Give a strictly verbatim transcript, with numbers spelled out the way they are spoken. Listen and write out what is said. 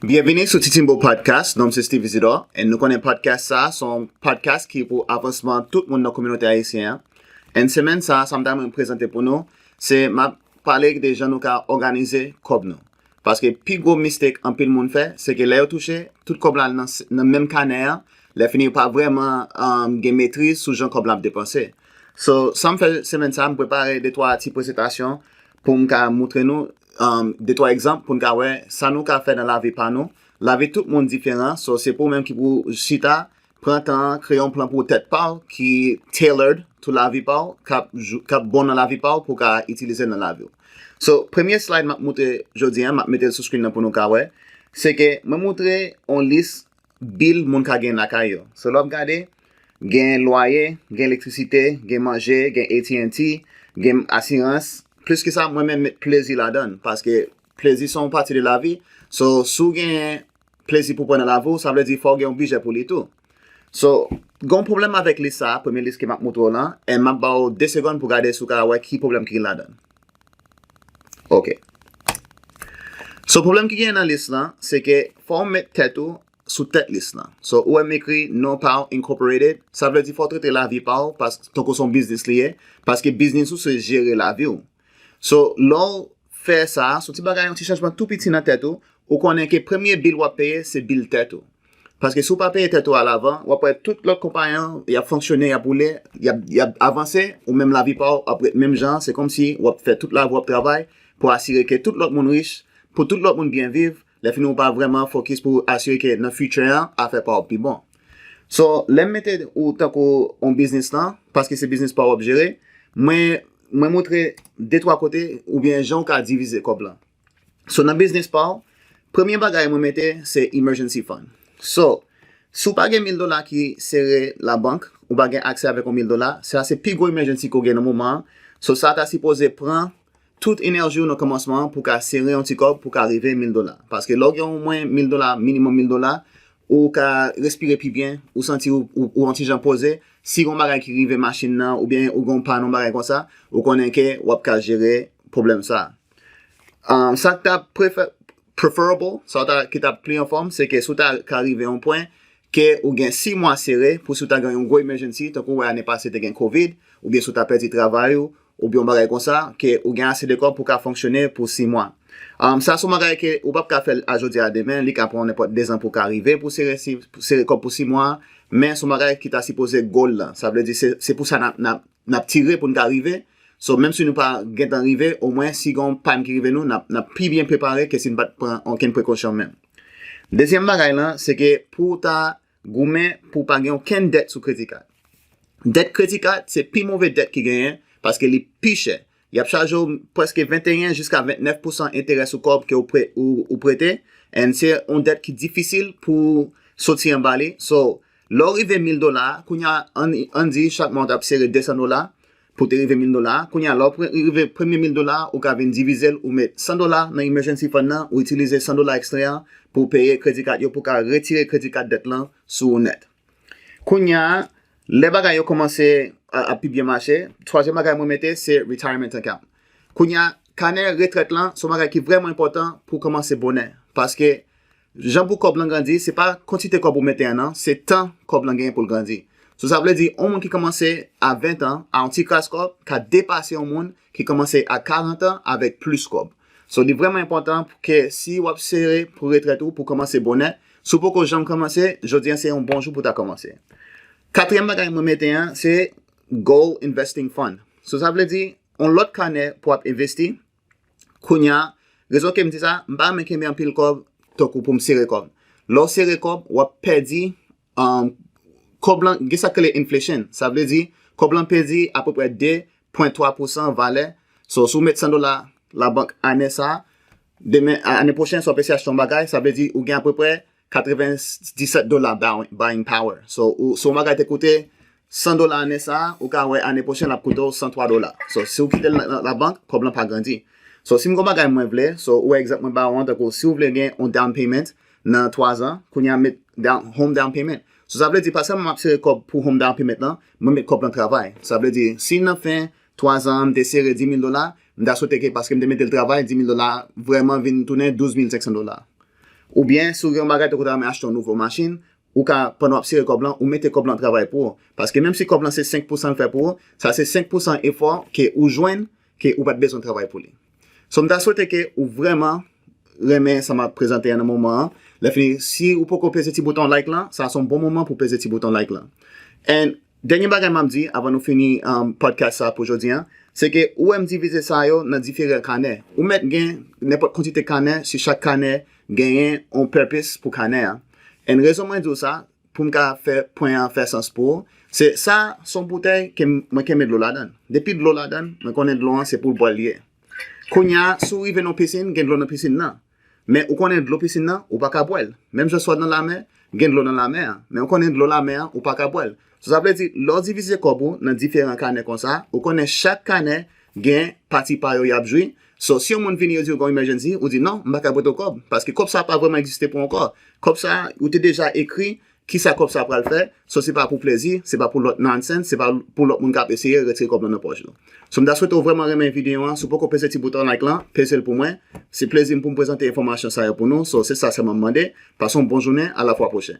Byenvini sou Titimbo Podcast, non m se Steve Isidore, and nou konnen podcast sa a se yon podcast ki pou avansman tout moun nan kominote ayisyen an. And semèn sa a, sa m ta renmen prezante pou nou, se m ap pale de jan nou ka òganize kòb nou. Paske pi gwo mistake anpil moun fè, se ke lè yo touche, tout kòb la nan, nan menm kanè an, lè fini yo pa vrèman um, gen metriz sou jan kòb la ap depanse. So, sa m fè semèn sa a, m prepare de twa ti prezantasyon pou m ka montre nou um, de twa egzanp pou n ka wè sa nou ka fè nan lavi pa nou. Lavi tout moun diferan, so se pou ou menm ki pou chita, pran tan an, kreye yon plan pou tèt pa w ki tailored to lavi pa w, k ap jou- k ap bon nan lavi pa w pou w ka itilize l nan lavi w. So, premye slide m ap montre jodi a, m ap mete l sou screen nan pou nou ka wè, se ke mwen montre yon lis bil moun ka gen lakay yo. So, lè w ap gade, gen lwaye, gen elektrisite, gen manje, gen A T and T, gen asirans. Plis ke sa, mwen menm met plezi ladan l, paske plezi se yon pati de lavi. So, si w gen plezi pou pran nan lavi w, sa vle di fò w gen yon bidjè pou li tou. So, gen yon pwoblèm avèk lis sa a, premye lis ke m ap montre w lan, and m ap ba w de segonn pou gade si w ka wè ki pwoblèm ki ladan l. Ok. So, pwoblèm ki gen nan lis lan, se ke fò w met tèt ou sou tèt lis lan. So, ou wè m ekri non pa w incorporated, sa vle di fò w trete lavi pa w, pas, tankou se yon biznis li ye, paske biznis ou se jere lavi w. So, lè w fè sa, se yon ti bagay, yon ti chanjman tou piti nan tèt ou, ou konnen ke premye bil w ap peye, se bil tèt ou. Paske si w pa peye tèt ou alavan, w ap wè tout lòt konpayi an, y ap fonksyone, y ap woule, y ap, y ap avanse, ou menm lavi pa w ap ret menm jan, se kòmsi w ap fè tout lavi w ap travay pou asire ke tout lòt moun rich, pou tout lòt moun byen viv, lè fini ou pa vrèman fokis pou asire ke nan future an, afè pa w ap pi bon. So, lè m mete ou tankou yon biznis lan, paske se biznis pa w w ap jere, mwen, mwen montre de twa kote oubyen jan w ka divize kòb lan. So, nan biznis pa w, premye bagay mwen mete, se emergency fund. So, si w pa gen mil dola ki sere labank, ou pa gen aksè avèk yon mil dola, sa se pi gwo emergency ke w gen nan moman an. So, sa ta sipoze pran tout enèji w nan kòmansman an pou ka sere yon ti kòb pou ka rive mil dola. Paske lè w gen omwen mil dola, minimòm mil dola, ou ka respire pi byen, ou santi ou, ou, ou yon ti jan poze. Si gen yon bagay ki rive machin nan, oubyen ou gen yon pàn, yon bagay konsa, ou konnen ke w ap ka jere pwoblèm sa a. Um, sa k ta prefer, preferable, sa w ta, ki ta pli anfòm, se ke si w ta ka rive yon pwen ke ou gen sis mwa sere pou si w ta gen yon gwo emergency, tankou w wè ane pase te gen covid, oubyen si w ta pèdi travay ou, oubyen yon bagay konsa, ke ou gen ase de kòb pou ka fonksyone pou sis mwa. Um, sa se yon bagay ke ou p ap ka fè l a jodi a demen, li ka pran w nenpòt de zan pou w ka rive pou sere, si, pou sere kòb pou sis mwa, men se yon bagay ki ta sipoze goal lan. Sa vle di se, se pou sa n ap, n ap, n ap tire pou n ka rive. So, menm si nou pa gentan rive, omwen si gen yon pàn ki rive nou, n ap, n ap pi byen prepare ke si n pa t pran okenn prekosyon menm. Dezyèm bagay lan, se ke pou w ta goumen pou w pa gen okenn dèt sou kredi kad. Dèt kredi kad, se pi move dèt ki genyen, paske li pi chè. Y ap chaje w prèske venteyen jiska ventnèf pousan enterè sou kòb ke w pre, ou, ou prete, and se yon dèt ki difisil pou w soti anba li. So, lè w rive mil dola, kounye a, ann, ann di chak mwa w t ap sere de san dola pou w te rive mil dola. Kounye a, lè w pre, rive premye mil dola, ou ka vin divize l, ou met san dola nan emergency fund nan, ou itilize san dola ekstra an pou w peye kredi kad yo, pou w ka retire kredi kad dèt lan sou ou nèt. Kounye a, lè bagay yo kòmanse a, ap pi byen mache, twazyèm bagay mwen mete, se retirement account. Kounye a, kanè retrèt lan, se yon bagay ki vrèman enpòtan pou w kòmanse bonè. Paske, jan pou kòb lan grandi, se pa kantite kòb ou mete an nan, se tan kòb lan genyen pou l grandi. So, sa vle di, yon moun ki kòmanse a ven an, a yon ti kras kòb, ka depase yon moun ki kòmanse a karant an avèk plis kòb. So, li vrèman enpòtan pou ke si w ap sere pou retrèt ou, pou kòmanse bonè, si w poko janm kòmanse, jodi a se yon bon jou pou w ta kòmanse. Katriyèm bagay mwen mete an, se gold investing fund. So, sa vle di, yon lòt kanè pou w ap envesti. Kounye a, rezon ke m di sa, m pa renmen kenbe anpil kòb tankou pou m sere kòb. Lè w sere kòb, w ap pèdi, um, kòb lan, gen sa k rele inflation. Sa vle di, kòb lan pèdi apeprè de pwen twa pousan valè. So, si w met san dola labank ane sa a, demen, a- ane pwochen, si w ap eseye achte yon bagay, sa vle di ou gen apeprè katrevenndisèt dola buying power. So, ou, si yon bagay te koute san dola ane sa a, ou ka wè ane pwochen l ap koute w san twa dola. So, si w kite l nan, nan labank, kòb lan pa grandi. So, si m gen yon bagay mwen vle, so, ou wè egzanp mwen ba w an, tankou si w vle gen yon down payment nan twa zan, kounye a met down, home down payment. So, sa vle di, pa sèlman m ap sere kòb pou home down payment lan, mwen met kòb lan travay. Sa vle di, si nan fen twa zan an, m te sere dis mil dola, m ta swete ke paske m te mete l travay, dis mil dola vrèman vin tounen douz mil senk san dola. Oubyen, si w gen yon bagay tankou ta renmen achte yon nouvo machin, ou ka, pandan w ap sere kòb lan, ou mete kòb lan travay pou ou. Paske menm si kòb lan se senk pousan l fè pou ou, sa se senk pousan efò ke ou jwenn, ke ou pa t bezwen travay pou li. So, m ta swete ke ou vrèman renmen sa m ap prezante a nan moman an. Lè fini, si ou poko peze ti bouton like lan, sa se yon bon moman pou peze ti bouton like lan. And dènye bagay m ap di avan nou fini um, podcast sa pou jodi an, se ke ou wè m divize sa yo nan diferan kanè. Ou mèt gen nenpòt kantite kanè, si chak kanè genyen yon purpose pou kanè an. And rezon mwen di w sa, pou m ka fè pwen an fè sans pou ou, se sa se yon boutèy ke m- mwen kenbe dlo ladan l. Depi dlo ladan l, mwen konnen dlo an se pou l bwè l ye. Kounye a, si w rive nan yon pisin, gen dlo nan pisin nan. Men ou konnen dlo pisin nan, ou pa ka bwè l. Menm jan si w al nan lamè, gen dlo nan lamè an. Men ou konnen dlo lamè an, ou pa ka bwè l. So, sa vle di, lè w divize kòb ou nan diferan kanè konsa, ou konnen chak kanè gen pati pa yo y ap jwi. So, si yon moun vini, yo di w gen yon emergency, ou di non, m pa ka prete w kòb. Paske kòb sa pa vrèman egziste pou ankò. Kòb sa, ou te deja ekri kisa kòb sa pral fè. So, se pa pou plezi, se pa pou lòt nonsense, se pa pou lòt moun k ap eseye retire kòb lan nan pòch yo. So, m ta swete w vrèman renmen videyo an. Si w poko peze ti bouton like lan, peze l pou mwen. Se plezi m pou m prezante enfòmasyon sa yo pou nou. So, se sa sèlman m mande. Pase yon bon jounen, a la fwa pwochen.